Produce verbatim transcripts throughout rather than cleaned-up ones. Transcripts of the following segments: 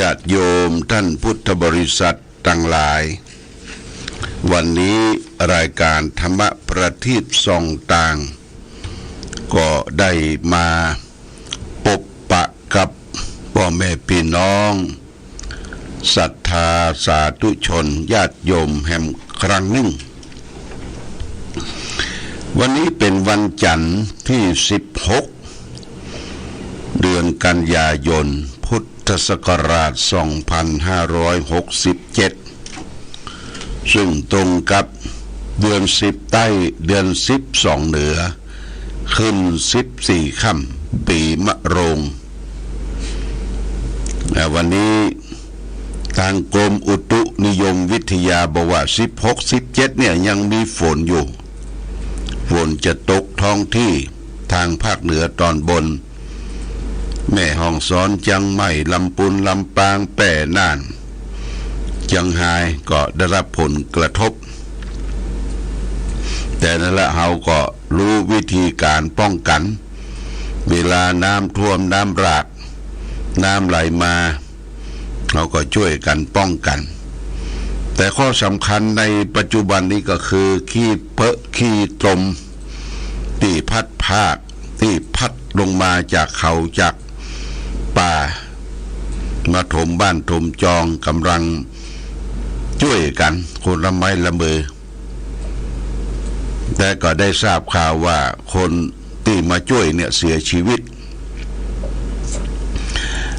ญาติโยมท่านพุทธบริษัทตังหลาย วันนี้รายการธรรมประทีปส่องตาง ก็ได้มาปบปะกับป้อแม่ปี้น้อง ศรัทธาสาธุชนญาติโยมแหมครั้งนึ่ง วันนี้เป๋นวันจันทร์ตี้สิบหก เดือนกันยายน พุทธศักราชสองพันห้าร้อยหกสิบเจ็ด ซึ่งตรงกับเดือนสิบใต้ เดือนสิบสองเหนือ ขึ้นสิบสี่ค่ำ ปีมะโรง และวันนี้ตางกรมอุตุนิยมวิทยาบอกว่า สิบหก สิบเจ็ด เนี่ยยังมีฝนอยู่ ฝนจะตกท้องที่ตางภาคเหนือตอนบน แม่ฮ่องสอน เจียงใหม่ ลำปูน ลำปาง แป้ น่าน เจียงฮาย ก็ได้ฮับผลกระทบ แต่นั้นละเฮาก็ฮู้วิธีก๋านป้องกั๋น เวลาน้ำท่วม น้ำหลาก น้ำไหลมา เฮาก็จ้วยกั๋นป้องกั๋น แต่ข้อสำคัญในปัจจุบันนี้ก็คือขี้เปอะขี้ตม ตี้พัดพราก ตี้พัดลงมาจากเขาจากป่า มาถมบ้านถมจอง ก่ำลังจ้วยกั๋นคนละไม้ละมือ แต่ก็ได้ทราบข่าวว่าคนตี้มาจ้วยเนี่ยเสียชีวิต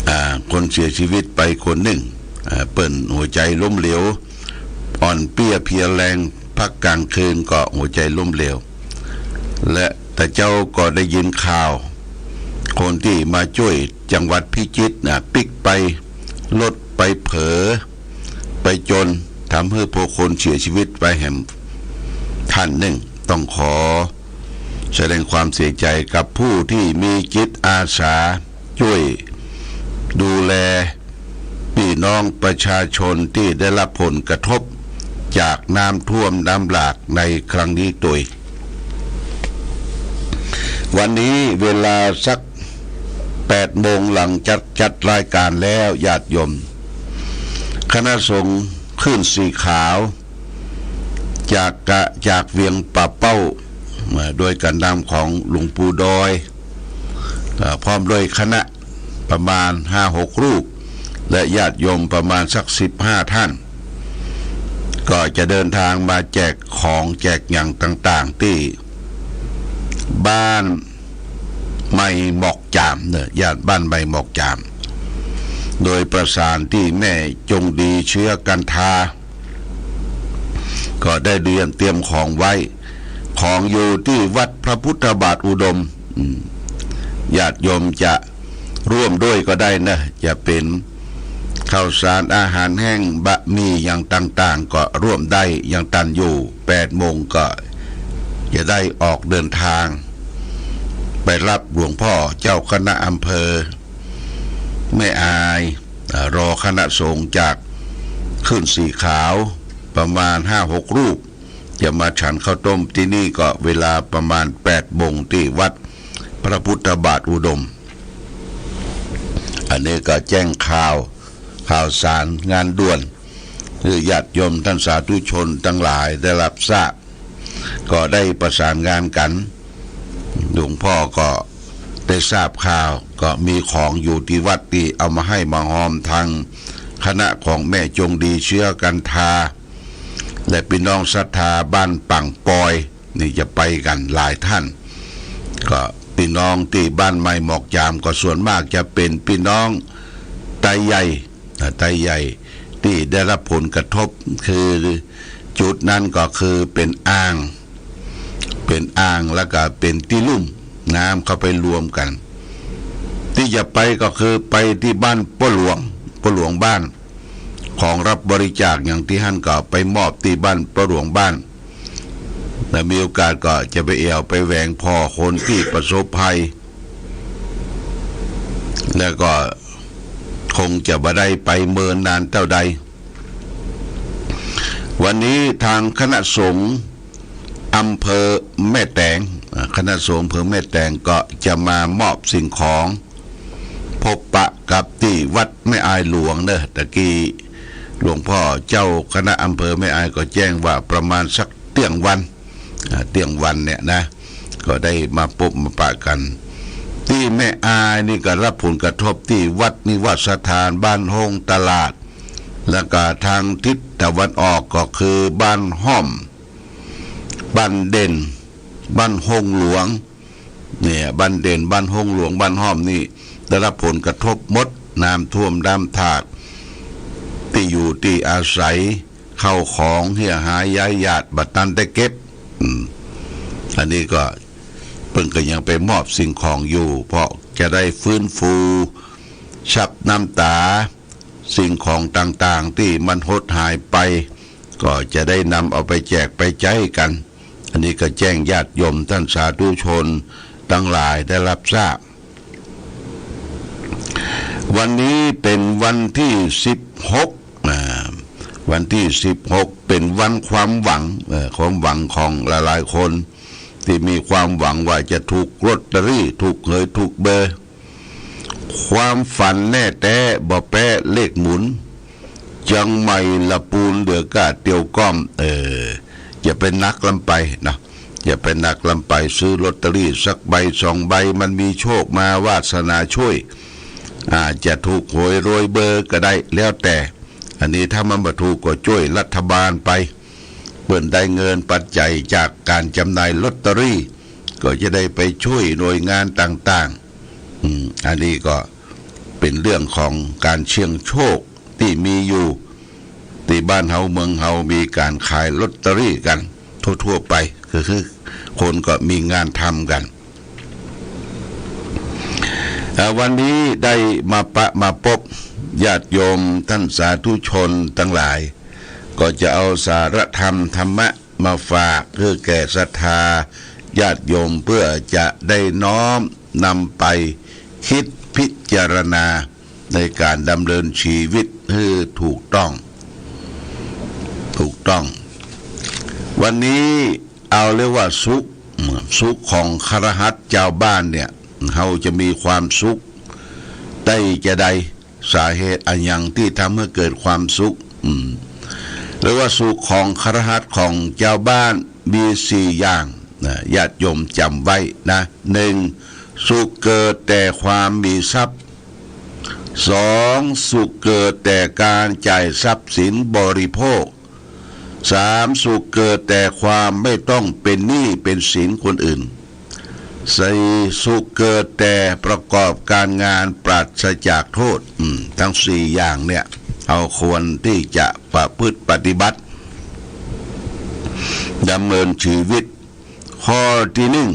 อ่า คนเสียชีวิตไปคนนึ่ง อ่า เปิ้นหัวใจ๋ล้มเหลว อ่อนเปี้ยเพลียแรง พักก๋างคืนก็หัวใจ๋ล้มเหลว และตะเจ๊าก็ได้ยินข่าว คนตี้มาจ้วยจังหวัดพิจิตรน่ะ ปิ๊กไป รถไปเผลอ ไปจน ทำหื้อผู้คนเสียชีวิตไปแหมท่านนึ่ง ต้องขอแสดงความเสียใจ๋กับผู้ตี้มีจิตอาสาจ้วยดูแล ปี้น้องประชาชนตี้ได้ฮับผลกระทบจากน้ำท่วมน้ำหลากในครั้งนี้ตวย วันนี้เวลาสักแปดโมง หลังจากจัดรายก๋านแล้ว ญาติโยม คณะสงฆ์คลื่นสีขาว จากกะ จากเวียงป่าเป้า มาโดยก๋านนำของหลวงปู่ดอย เอ่อ พร้อมด้วยคณะประมาณห้าหกรูป และญาติโยมประมาณสักสิบห้าท่าน ก็จะเดินทางมาแจกของแจกหยังต่างๆ ตี้บ้านใหม่หมอกจามเน่อ ญาติบ้านใหม่หมอกจาม โดยประสานตี้แม่จงดีเชื้อกันทา ก็ได้เตรียม เตรียมของไว้ ของอยู่ตี้วัดพระพุทธบาทอุดม อืม ญาติโยมจะร่วมด้วยก็ได้เน่อ จะเป๋นข้าวสารอาหารแห้ง บะหมี่อย่างต่างๆ ก็ร่วมได้ ยังตันอยู่ แปดโมงก็จะได้ออกเดินทาง ไปฮับหลวงพ่อเจ้าคณะอำเภอแม่อาย อ่า รอคณะสงฆ์จากคลื่นสีขาวประมาณห้าหกรูป จะมาฉันข้าวต้มตี้นี่ ก็เวลาประมาณแปดโมงตี้วัดพระพุทธบาทอุดม อันนี้ก็แจ้งข่าว ข่าวสารงานด่วน หื้อญาติโยมต้านสาธุชนตังหลายได้ฮับทราบ ก็ได้ประสานงานกั๋น หลวงพ่อก็ได้ทราบข่าว ก็มีของอยู่ตี้วัดตี้เอามาหื้อมาฮอม ตังคณะของแม่จงดีเชื้อกันทา และปี้น้องศรัทธาบ้านป่างปอย นี่จะไปกั๋นหลายท่าน ก็ปี้น้องตี้บ้านใหม่หมอกจามก็ส่วนมากจะเป๋นปี้น้องไตใหญ่ อ่า ไตใหญ่ตี้ได้ฮับผลกระทบ คือจุดนั้นก็คือเป๋นอ่าง เป๋นอ่างแล้วก็เป๋นตี้ลุ่ม น้ำเข้าไปรวมกั๋น ตี้จะไปก็คือไปตี้บ้านป้อหลวง ป้อหลวงบ้าน ของฮับบริจาคอย่างตี้หั้นก็ไปมอบตี้บ้านป้อหลวงบ้าน แล้วมีโอกาสก็จะไปแอ่วไปแหวงผ่อคนตี้ประสบภัย แล้วก็คงจะบ่ได้ไปเมินนานเต้าใด วันนี้ตางคณะสงฆ์อำเภอแม่แตง อ่า คณะสงฆ์อำเภอแม่แตงก็จะมามอบสิ่งของ พบปะกับตี้วัดแม่อายหลวงเนอะ ตะกี้หลวงพ่อเจ้าคณะอำเภอแม่อายก็แจ้งว่าประมาณสักเตี้ยงวัน อ่า เตี้ยงวันเนี่ยนะ ก็ได้มาพบมาปะกั๋น ตี้แม่อายนี่ก็รับผลกระทบตี้วัดนิวาสสถาน บ้านฮง ตลาด แล้วก็ทางทิศตะวันออกก็คือบ้านฮ่อม บ้านเด่น บ้านฮงหลวง เนี่ย บ้านเด่น บ้านฮงหลวง บ้านฮ่อมนี่ได้รับผลกระทบหมด น้ำท่วมน้ำถาก ตี้อยู่ตี้อาศัย ข้าวของเหียหาย ย้ายญาติบ่ตันได้เก็บ อืม อันนี้ก็เปิ้นก็ยังไปมอบสิ่งของอยู่ เพราะจะได้ฟื้นฟูซับน้ำตา สิ่งของต่างๆ ตี้มันหดหายไป ก็จะได้นำเอาไปแจกไปใจ๊กั๋น อันนี้ก็แจ้งญาติโยมต้านสาธุชนตังหลายได้รับทราบ วันนี้เป๋นวันตี้สิบหก อ่า วันตี้สิบหกเป๋นวันความหวัง เอ่อ ความหวังของหลายๆ คน ตี้มีความหวังว่าจะถูกลอตเตอรี่ ถูกเหยถูกเบอร์ ความฝันแน่แต๊บ่แป๊เลขหมุน เจียงใหม่ละปูนเหลือก้าเตียวก้อม เออ อย่าไปหนักล้ำไปนะ อย่าไปหนักล้ำไป ซื้อลอตเตอรี่สักใบสองใบ มันมีโชคมา วาสนาช่วย อาจจะถูกหวยรวยเบอร์ก็ได้ แล้วแต่ อันนี้ถ้ามันบ่ถูกก็จ้วยรัฐบาลไป เปิ้นได้เงินปัจจัยจากก๋านจำหน่ายลอตเตอรี่ ก็จะได้ไปช่วยหน่วยงานต่างๆ อืม อันนี้ก็เป๋นเรื่องของก๋านเสี่ยงโชคตี้มีอยู่ ตี้บ้านเฮาเมืองเฮามีก๋านขายลอตเตอรี่กั๋นทั่วๆ ไป ก็คือคนก็มีงานทำกั๋น อ่า วันนี้ได้มาปะมาปบญาติโยมต้านสาธุชนตังหลาย ก็จะเอาสาระธรรมธรรมะมาฝากหื้อแก่ศรัทธาญาติโยม เพื่อจะได้น้อมนำไปคิดพิจารณาในก๋านดำเนินชีวิตหื้อถูกต้อง ถูกต้อง วันนี้เอาเรียกว่าสุข สุขของคฤหัสถ์จาวบ้านเนี่ย เฮาจะมีความสุขได้จาใด สาเหตุอะหยังตี้ทำหื้อเกิดความสุข อืม เรียกว่าสุขของคฤหัสถ์ของจาวบ้านมีสี่อย่างนะ ญาติโยมจ๋ำไว้นะ หนึ่ง สุขเกิดแต่ความมีทรัพย์ สอง สุขเกิดแต่ก๋านจ่ายทรัพย์สินบริโภค สาม สุขเกิดแต่ความไม่ต้องเป๋นหนี้เป๋นสินคนอื่น สี่ สุขเกิดแต่ประกอบก๋านงานปราศจากโทษ อืม ตึงสี่อย่างเนี่ย เฮาควรตี้จะประพฤติปฏิบัติ ดำเนินชีวิต ข้อตี้หนึ่ง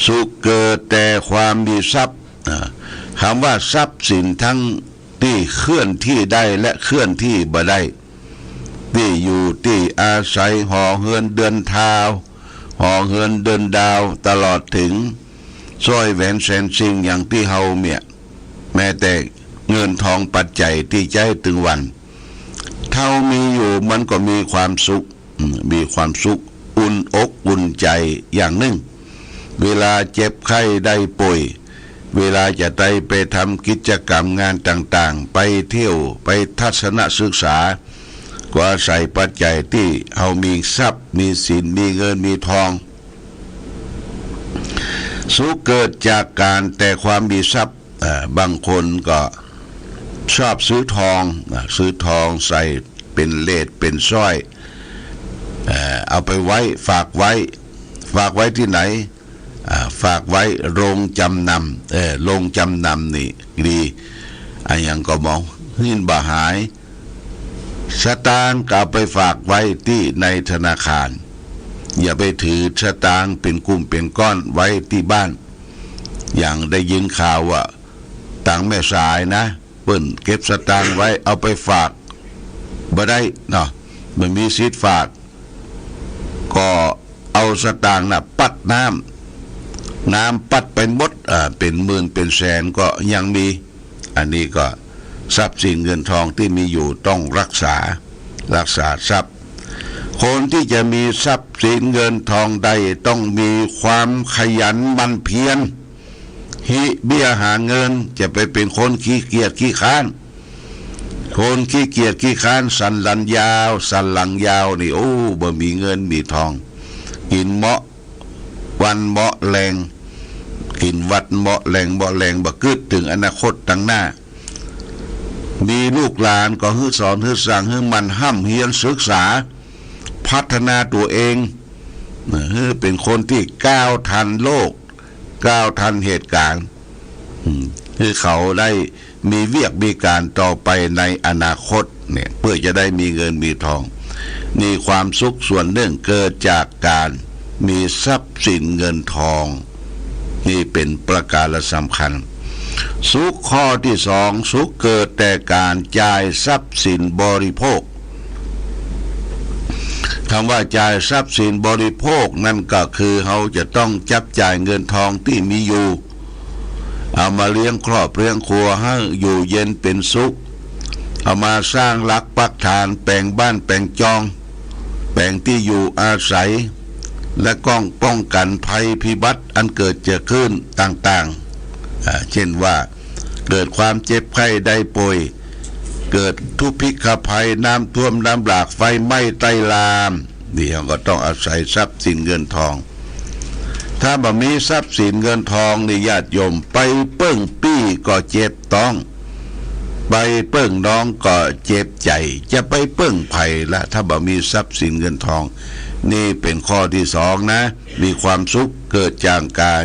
สุขเกิดแต่ความมีทรัพย์ อ่า กำว่าทรัพย์สินตึงตี้เคลื่อนตี้ได้และเคลื่อนตี้บ่ได้ ตี้อยู่ตี้อาศัย หอเฮือนเดือนดาว หอเฮือนเดือนดาว ตลอดเถิงสร้อยแหวนแสนสิ่งอย่างตี้เฮาเมีย แม้แต่เงินทองปัจจัยตี้ใจ๊ตึงวัน เฮามีอยู่มันก็มีความสุข อืม มีความสุข อุ่นอกอุ่นใจ๋อย่างนึ่ง เวลาเจ็บไข้ได้ป่วย เวลาจะได้ไปทำกิจกรรมงานต่างๆ ไปเที่ยว ไปทัศนศึกษา ก็อาศัยปัจจัยตี้เฮามีทรัพย์ มีสิน มีเงิน มีทอง สุขเกิดจากก๋านแต่ความมีทรัพย์ อ่า บางคนก็ชอบซื้อทอง อ่า ซื้อทองใส่เป๋นเลทเป๋นสร้อย เอ่อ เอาไปไว้ ฝากไว้ ฝากไว้ตี้ไหน อ่า ฝากไว้โรงจำนำ เออ โรงจำนำนี่ดี อะหยังก็มอง หื้นบ่หาย สตางค์ก็เอาไปฝากไว้ตี้ในธนาคาร อย่าไปถือสตางค์เป๋นกุ้มเป๋นก้อนไว้ตี้บ้าน อย่างได้ยินข่าวว่า ตางแม่สายนะ เปิ้นเก็บสตางค์ไว้ เอาไปฝากบ่ได้เนาะ บ่มีสิทธิ์ฝาก ก็เอาสตางค์น่ะปั๊ดน้ำ น้ำปั๊ดไปหมด อ่า เป๋นหมื่นเป๋นแสนก็ยังมี อันนี้ก็ทรัพย์สินเงินทองตี้มีอยู่ต้องรักษา รักษาทรัพย์ คนตี้จะมีทรัพย์สินเงินทองได้ต้องมีความขยันหมั่นเพียร ฮิเบี้ยหาเงิน จะไปเป๋นคนขี้เกียจขี้คร้าน คนขี้เกียจขี้คร้านสันหลังยาว สันหลังยาวนี่ โอ้ บ่มีเงินมีทอง กิ๋นเมาะวันเมาะแลง กิ๋นวันเมาะแลงเมาะแลง บ่กึ๊ดเถิงอนาคตตังหน้า มีลูกหลานก็หื้อสอนหื้อสั่ง หื้อหมั่นฮ่ำเฮียนศึกษา พัฒนาตั๋วเอง หื้อเป๋นคนตี้ก้าวตันโลก ก้าวตันเหตุก๋ารณ์ อืม หื้อเขาได้มีเวียกมีก๋านต่อไปในอนาคตเนี่ย เปื้อจะได้มีเงินมีทอง นี่ความสุขส่วนนึ่งเกิดจากก๋านมีทรัพย์สินเงินทอง นี่เป๋นประก๋านสำคัญ สุขข้อตี้สอง สุขเกิดแต่ก๋านจ่ายทรัพย์สินบริโภค กำว่าจ่ายทรัพย์สินบริโภคนั้นก็คือเฮาจะต้องจับจ่ายเงินทองตี้มีอยู่ เอามาเลี้ยงครอบเลี้ยงครัวหื้ออยู่เย็นเป๋นสุข เอามาสร้างหลักปักฐาน แป๋งบ้านแป๋งจอง แป๋งตี้อยู่อาศัย และก้องป้องกั๋นภัยพิบัติอันเกิดจะขึ้นต่างๆ อ่า เจ้นว่า เกิดความเจ็บไข้ได้ป่วย เกิดทุพพิฆภัย น้ำท่วมน้ำหลาก ไฟไหม้ไต้ลาม นี่เฮาก็ต้องอาศัยทรัพย์สินเงินทอง ถ้าบ่มีทรัพย์สินเงินทองนี่ญาติโยม ไปเปิ้งปี้ก็เจ็บต๊อง ไปเปิ้งน้องก็เจ็บใจ๋ จะไปเปิ้งใผละ ถ้าบ่มีทรัพย์สินเงินทอง นี่เป๋นข้อตี้สองนะ มีความสุขเกิดจากก๋าน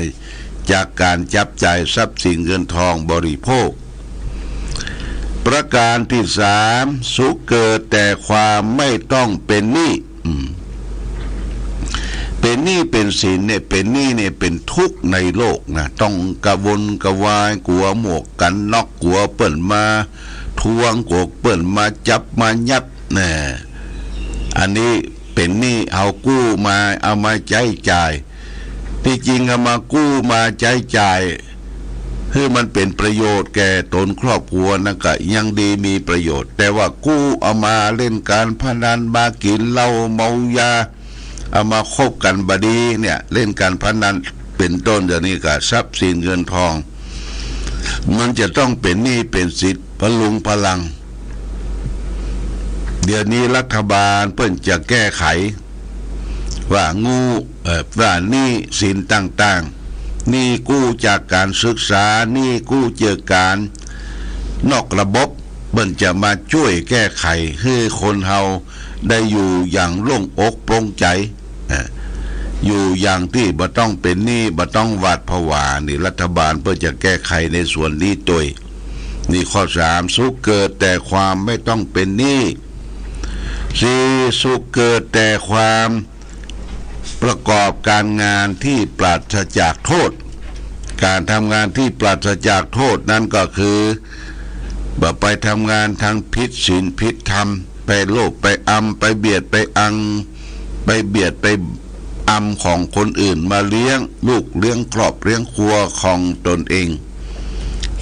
จากก๋านจับจ่ายทรัพย์สินเงินทองบริโภค ประก๋านตี้สาม สุขเกิดแต่ความไม่ต้องเป๋นหนี้ อืม เป๋นหนี้เป๋นสินเนี่ย เป๋นหนี้เนี่ยเป๋นทุกข์ในโลกนะ ต้องกระวนกระวาย กั๋วหมวกกั๋นน็อก กั๋วเปิ้นมาทวง กั๋วเปิ้นมาจับมายัด แน่ อันนี้เป๋นหนี้ เอากู้มา เอามาใจ๊จ่าย ตี้จริงเอามากู้มาใจ๊จ่าย หื้อมันเป๋นประโยชน์แก่ตนครอบครัวนั้นก็ยังดีมีประโยชน์ แต่ว่ากู้เอามาเล่นก๋านพนัน มากิ๋นเหล้าเมายา เอามาคบกั๋นบ่ดีเนี่ย เล่นก๋านพนันเป๋นต้น เดี๋ยวนี้ก็ทรัพย์สินเงินทอง มันจะต้องเป๋นหนี้เป๋นสินพะลุงพะลัง เดี๋ยวนี้รัฐบาลเปิ้นจะแก้ไข ว่าหนี้ เอ่อ ว่าหนี้สินต่างๆ หนี้กู้จากก๋านศึกษา หนี้กู้จากก๋านนอกระบบ เปิ้นจะมาจ้วยแก้ไขหื้อคนเฮาได้อยู่อย่างโล่งอกโปร่งใจ๋ อ่า อยู่อย่างตี้บ่ต้องเป๋นหนี้ บ่ต้องหวาดผวา นี่รัฐบาลเปิ้นจะแก้ไขในส่วนนี้ตวย นี่ข้อสาม สุขเกิดแต่ความไม่ต้องเป๋นหนี้ สี่ สุขเกิดแต่ความประกอบก๋านงานที่ปราศจากโทษ ก๋านทำงานที่ปราศจากโทษนั้นก็คือ บ่ไปทำงานตางผิดศีลผิดธรรม ไปโลภไปอำ ไปเบียดไปอัง ไปเบียดไปอำของคนอื่นมาเลี้ยงลูกเลี้ยงครอบเลี้ยงครัวของตนเอง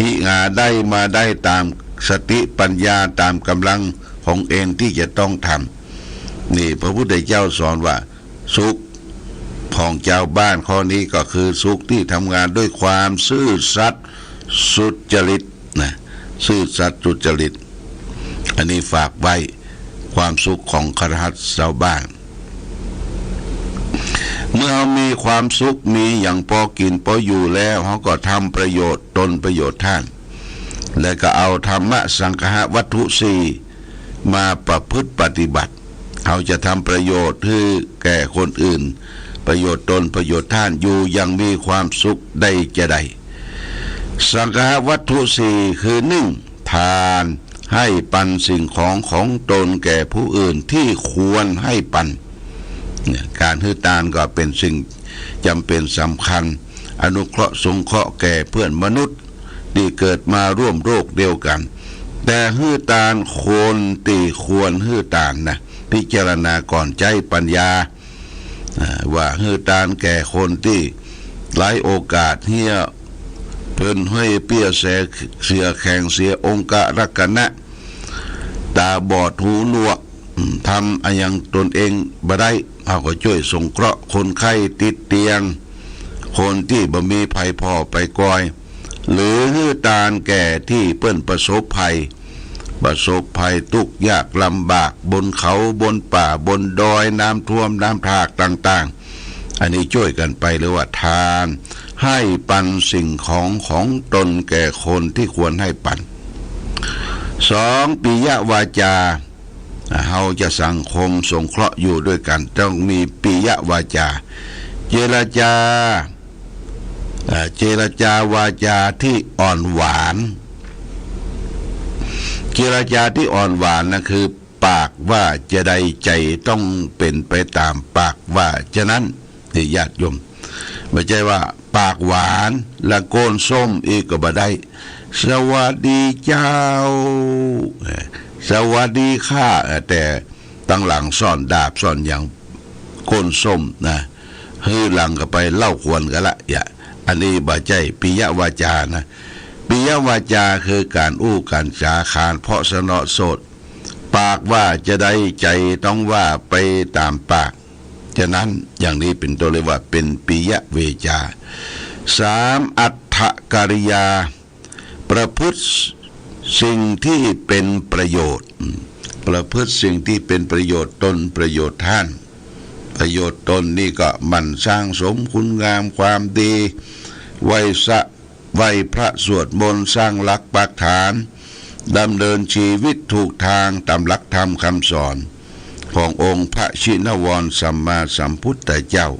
ฮิหาได้มาได้ต๋ามสติปัญญา ต๋ามก๋ำลังของเองตี้จะต้องทำ นี่พระพุทธเจ้าสอนว่า สุขของจาวบ้านข้อนี้ก็คือสุขตี้ทำงานด้วยความซื่อสัตย์สุจริตนะ ซื่อสัตย์สุจริต อันนี้ฝากไว้ ความสุขของคฤหัสถ์จาวบ้าน เมื่อเฮามีความสุข มีอย่างปอกิ๋นปออยู่แล้ว เฮาก็ทำประโยชน์ตนประโยชน์ต้าน และก็เอาธรรมะสังคหวัตถุสี่มาประพฤติปฏิบัติ เฮาจะทำประโยชน์หื้อแก่คนอื่น ประโยชน์ตนประโยชน์ต้าน อยู่อย่างมีความสุขได้จาใด สังคหวัตถุสี่คือ นึ่ง ทาน หื้อปันสิ่งของของตนแก่ผู้อื่นที่ควรหื้อปัน เนี่ย ก๋านหื้อตานก็เป๋นสิ่งจ๋ำเป๋นสำคัญ อนุเคราะห์สงเคราะห์แก่เปื้อนมนุษย์ตี้เกิดมาร่วมโลกเดียวกั๋น แต่หื้อตานคนตี้ควรหื้อตานนะ พิจารณาก่อนใจ๊ปัญญา อ่า ว่าหื้อตานแก่คนตี้ไร้โอกาส เฮี้ยเผินห้อยเปี้ยเสีย เสียแข้งเสียองครักษณะ ต๋าบอดหูหนวก อืม ทำอะหยังตนเองบ่ได้ เฮาก็จ้วยสงเคราะห์คนไข้ติดเตียง คนตี้บ่มีใผผ่อใผคอย หรือหื้อตานแก่ตี้เปิ้นประสบภัย ประสบภัยตุ๊กข์ยากลำบาก บนเขา บนป่า บนดอย น้ำท่วม น้ำทากต่างๆ อันนี้จ้วยกั๋นไป เรียกว่าทาน หื้อปันสิ่งของของตนแก่คนตี้ควรหื้อปัน สอง ปิยวาจา เฮาจะสังคมสงเคราะห์อยู่ด้วยกั๋น ต้องมีปิยวาจา เจรจา เอ่อ เจรจาวาจาตี้อ่อนหวาน เจรจาตี้อ่อนหวานนะ คือปากว่าจาใดใจ๋ต้องเป๋นไปต๋ามปากว่าจานั้น นี่ญาติโยม บ่ใจ้ว่าปากหวาน แล้วก้นส้มอีกก็บ่ได้ สวัสดีเจ้า เอ่อ สวัสดีค่ะ เอ่อ แต่ตังหลังซ่อนดาบซ่อนหยัง ก้นส้มนะ หื้อหลังก็ไปเล่าขวัญกั๋นละ อย่า อันนี้บ่ใจ้ปิยวาจานะ ปิยวาจาคือก๋านอู้ก๋านจ๋า ขานเพราะสนอโสต ปากว่าจาใดใจ๋ต้องว่าไปต๋ามปาก จานั้น อย่างนี้เป๋นต้น เรียกว่าเป๋นปิยวาจา สาม อัตถกิริยา ประพฤติสิ่งที่เป็นประโยชน์ อืม ประพฤติสิ่งที่เป็นประโยชน์ตนประโยชน์ท่าน ประโยชน์ตนนี่ก็หมั่นสร้างสมคุณงามความดี ไหว้สะ ไหว้พระสวดมนต์ สร้างหลักปักฐาน ดำเนินชีวิตถูกตางต๋ามหลักธรรมคำสอนขององค์พระชินวรสัมมาสัมพุทธเจ้า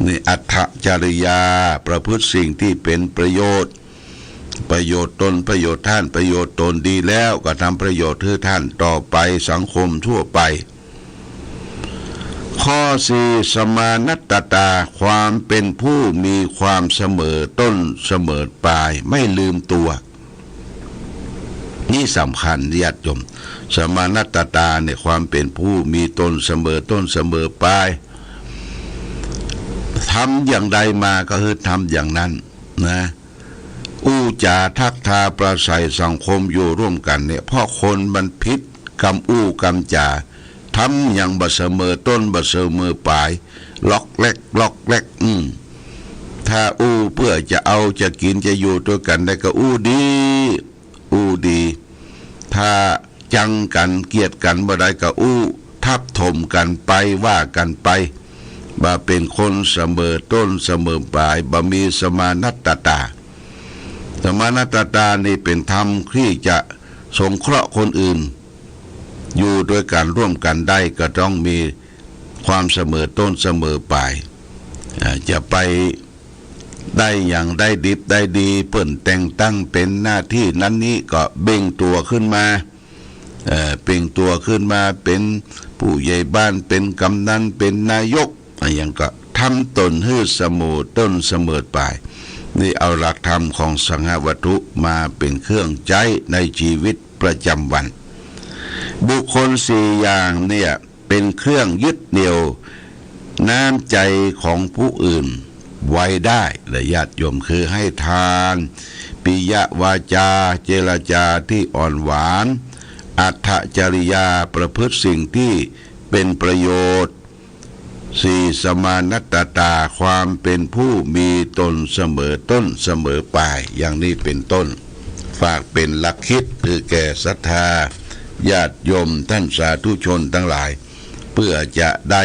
นี่อัตถกิริยา ประพฤติสิ่งที่เป็นประโยชน์ ประโยชน์ตนประโยชน์ท่าน ประโยชน์ตนดีแล้วก็ทำประโยชน์หื้อท่านต่อไป สังคมทั่วไป ข้อสี่ สมานัตตา ความเป็นผู้มีความเสมอต้นเสมอปลาย ไม่ลืมตัว นี่สำคัญญาติโยม สมานัตตาเนี่ย ความเป๋นผู้มีต๋นเสมอต้นเสมอปลาย ทำอย่างใดมาก็คือทำอย่างนั้นนะ อู้จ๋าทักทายปราศรัยสังคมอยู่ร่วมกั๋นเนี่ย เพราะคนมันผิดกำอู้กำจ๋า ทำอย่างบ่เสมอต้นบ่เสมอปลาย ล็อกแล็กล็อกแล็ก อืม ถ้าอู้เปื้อจะเอาจะกิ๋นจะอยู่ตวยกั๋นได้ก็อู้ดี อู้ดี ถ้าจังกั๋นเกลียดกั๋นบ่ได้ก็อู้ทับถมกั๋นไป ว่ากั๋นไป บ่เป๋นคนเสมอต้นเสมอปลาย บ่มีสมานัตตา สมานัตตานี่เป๋นธรรมตี้จะสงเคราะห์คนอื่น อยู่ตวยกั๋นร่วมกั๋นได้ก็ต้องมีความเสมอต้นเสมอปลาย อ่า จะไปได้อย่างได้ดิบได้ดี เปิ้นแต่งตั้งเป๋นหน้าตี้นั้นนี้ก็เบ่งตั๋วขึ้นมา เอ่อ เบ่งตั๋วขึ้นมาเป๋นผู้ใหญ่บ้าน เป๋นกำนัน เป๋นนายก อะหยังก็ทำต๋นหื้อเสมอต้นเสมอปลาย นี่เอาหลักธรรมของสังฆวัตถุมาเป๋นเครื่องใจ๊ในชีวิตประจำวัน บุคคลสี่อย่างเนี่ยเป๋นเครื่องยึดเหนี่ยวน้ำใจ๋ของผู้อื่นไว้ได้ และญาติโยมคือให้ทาน ปิยวาจา เจรจาตี้อ่อนหวาน อัตถกิริยา ประพฤติสิ่งตี้เป๋นประโยชน์ สี่ สมานัตตา ความเป๋นผู้มีต๋นเสมอต้นเสมอปลาย อย่างนี้เป๋นต้น ฝากเป๋นหลักคิดหื้อแก่ศรัทธาญาติโยมต้านสาธุชนตังหลาย เปื้อจะได้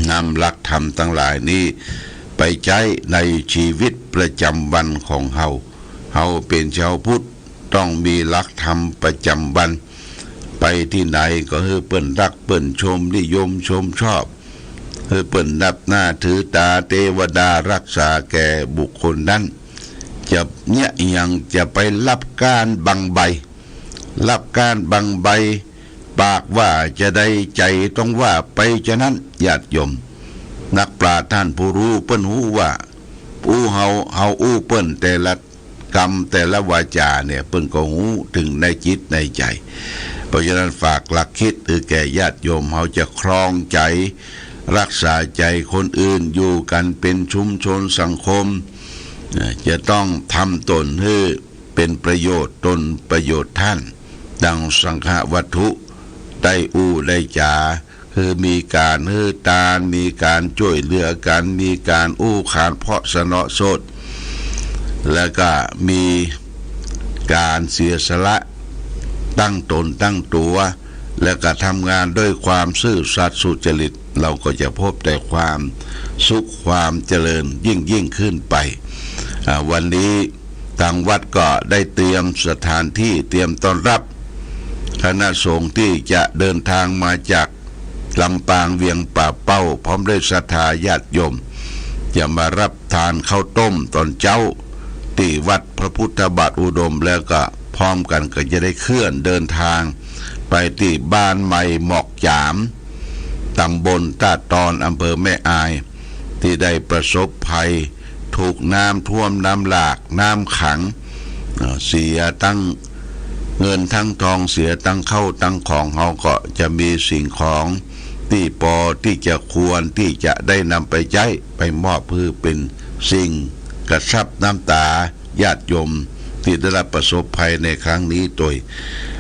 นำหลักธรรมตังหลายนี้ไปใจ๊ในชีวิตประจำวันของเฮา เฮาเป๋นชาวพุทธ ต้องมีหลักธรรมประจำวัน ไปตี้ไหนก็หื้อเปิ้นฮักเปิ้นชม นิยมชมชอบ หื้อเปิ้นนับหน้าถือต๋า เตวดาฮักษาแก่บุคคลนั้น จะเยียะอะหยัง จะไปฮับก้านบังใบ ฮับก้านบังใบ ปากว่าจาใดใจ๋ต้องว่าไปจานั้น ญาติโยม นักปราชญ์ต้านผู้ฮู้เปิ้นฮู้ว่า อู้เฮา เฮาอู้เปิ้นแต่ละ กำแต่ละวาจาเนี่ย เปิ้นก็ฮู้เถิงในจิตในใจ๋ เพราะฉะนั้นฝากหลักคิดหื้อแก่ญาติโยม เฮาจะครองใจ๋ ฮักษาใจ๋คนอื่น อยู่กั๋นเป๋นชุมชนสังคม เอ่อ จะต้องทำต๋นหื้อเป๋นประโยชน์ตนประโยชน์ท่าน ดังสังฆวัตถุได้อู้ได้จ๋า คือมีก๋านหื้อตาน มีก๋านจ้วยเหลือกั๋น มีก๋านอู้ขานเพราะสนอโสต แล้วก็มีการเสียสละตั้งต๋นตั้งตั๋ว แล้วก็ทำงานด้วยความซื่อสัตย์สุจริต เราก็จะพบแต่ความสุขความเจริญยิ่งๆ ขึ้นไป อ่า วันนี้ทางวัดก็ได้เตรียมสถานที่เตรียมต้อนรับคณะสงฆ์ที่จะเดินทางมาจาก ลำปางเวียงป่าเป้า พร้อมด้วยศรัทธาญาติโยม จะมารับทานข้าวต้มตอนเจ๊า ตี้วัดพระพุทธบาทอุดม แล้วก็พร้อมกั๋นก็จะได้เคลื่อนเดินทางไปตี้บ้านใหม่หมอกจ๋าม ต๋ำบลต้าตอน อำเภอแม่อาย ตี้ได้ประสบภัย ถูกน้ำท่วมน้ำหลากน้ำขัง เอ่อ เสียตังเงินตังตอง เสียตังข้าวตังของ เฮาก็จะมีสิ่งของตี้ปอตี้จะควรตี้จะได้นำไปใจ๊ไปมอบหื้อเป๋นสิ่งกระซับน้ำต๋าญาติโยมตี้ได้รับประสบภัยในครั้งนี้ตวย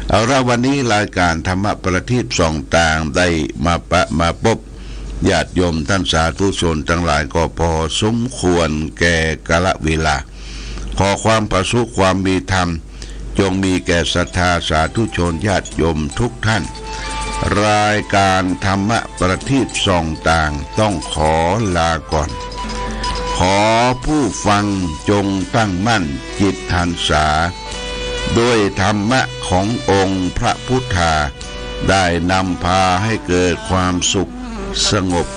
เอาละ วันนี้รายการธรรมะประทีปส่องตางได้มาปะ มาปบ ญาติโยมต้านสาธุชนตังหลายก็พอสมควรแก่กาลเวลา ขอความผาสุกความมีธรรม จงมีแก่ศรัทธาสาธุชนญาติโยมทุกท่าน รายการธรรมะประทีปส่องตางต้องขอลาก่อน ขอผู้ฟังจงตั้งมั่นจิตหันษา ด้วยธรรมะขององค์พระพุทธา ได้นำพาให้เกิดความสุขสงบ